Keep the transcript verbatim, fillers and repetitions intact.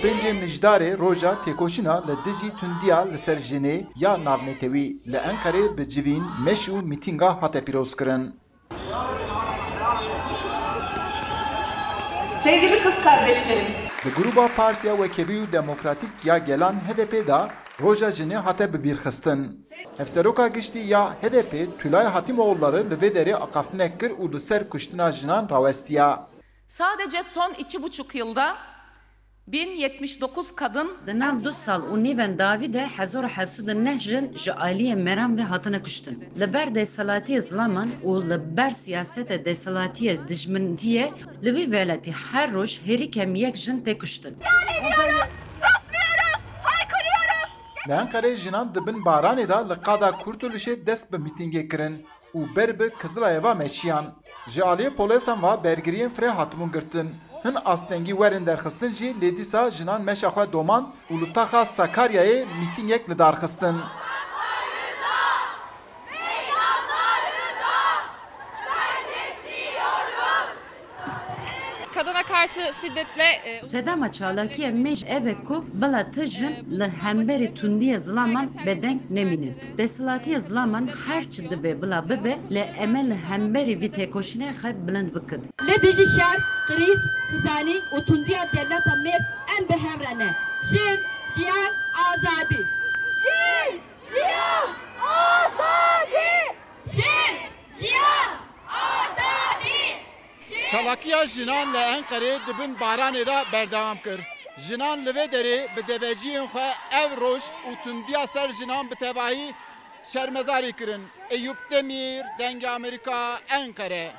Pêncê Mijdarê roja têkoşîna li dijî tundiya li ser jinê ya navnetewî li Enqerê bi civîn, meş û mîtînga hate pîrozkirin. Sevgili kız kardeşlerim. Di gruba Partiya Wekevî û Demokratîk ya Gelan, H D P, de Roja Jinê hate bibîrxistin. Hevseroka Giştî ya H D P, Tülay Hatimoğulları, li vê derê axaftinek kir û li ser kuştina jinan rawestiya. Sadece son iki buçuk yılda bin yetmiş dokuz kadın Di nav du sal û nîvên dawî de hezar û heft sed û neh jin ji aliyê mêran ve hatine kuştin. Li ber desthilatiyê zilaman û li ber siyaseta desthilatiyê dijmintiye li vî welatî her roj herî kem yek jin tê kuştin. Li Enqerê jinan di bin baranê de li qada Kurtuluşê dest bi mîtîngê kirin û ber bi Kizilayê ve meşiyan. Ji aliyê polêsan ve bergiriyên firê hatibûn girtin. Hin astengî werin derxistin jî, lê dîsa jinan meşa xwe domand û li taxa Sakaryayê mîtîngek li dar xistin. Kadına karşı şiddetle, e, Sedema çalakiyê me jî ev e ku bila ti jin li hemberî tundiya zilaman bedeng nemînin. Desthilatiyê zilaman her çi dibe bila bibe, lê em ê li hemberî vî têkoşînê xwe bilind bikin. Li dijî şer, krîz, xizanî û tundiya dewleta mêr em bi hev re ne. Jin, jiyan, azadî. Jin, jiyan, azadî! Jin, jiyan, azadî! Jin! Çalakiya jinan li Enqerê di bin baranê de berdewam kir. Jinan li vê derê bi deveciyên xwe ev roj û tundiya ser jinan bi tevahî şermezarî kirin. Eyûp Demîr, Dengê Amerîka, Enqere.